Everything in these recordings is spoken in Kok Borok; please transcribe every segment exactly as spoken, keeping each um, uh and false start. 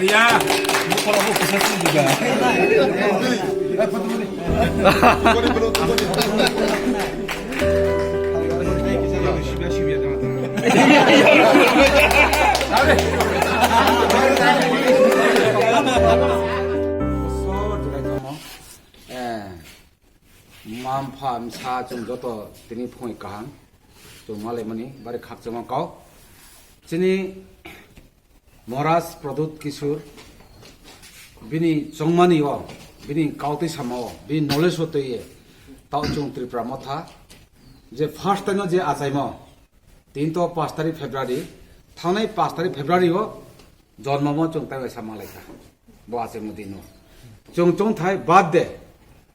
Ya. Mampha msa chwng joto tini phungai kaham chwng malaimani bari khakchangma kau. Chini Maharaj Pradyut Kishore bini chongmani o, bini kautwi samao, bini knowledge o twiye tao chwng Tripura Motha je first time o je achaimo tin to pash tarik February, thangnai pash tarik February o jonmomo chwng taiwaisa malaikha bo achaimo dino. Chwng chongthai birthday,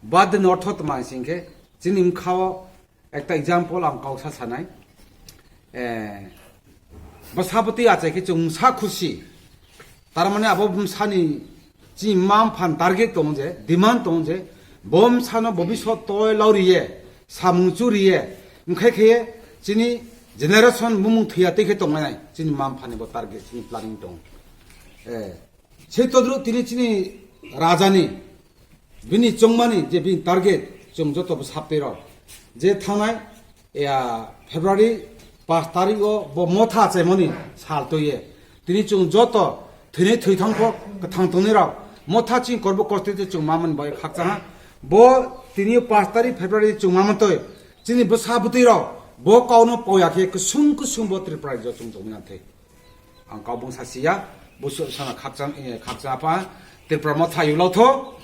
birthday ni ortho tma singkhe chini mkhao ekta example ang kau sa sanai. Eh, bwsabwtwi achai khe chwng msa khusi. Tar mane abo bwsani chini mma mphan target tong je, demand tong je, bo bwsano bobisot toi lau riye, samung chu riye, wngkhai khe chini generation bumung thwiya tei khe tongnai chini mma mphani bo target chini planning tong. Eh, Sei todru tini chini rajani bini chongmani je bini target chwng joto bwsaptwi rok je thangnai ya February pash tarik o bo Motha achaimani sal twiye tini chwng joto thwinai thwithangkho kwthang tongnai rok Motha chini korbo kosto tei chwng mamani bai khakchaha bo tini pash tarik February chwng mamantwi chini bwsa bwtwi rok bo kauno poya khe kusung kusung bo Tripura rajyo chwng tongmani thai. Ang kau bung sa siya, busu sana khakchang, eh, khakchang apa, Tripura Motha yulao tho,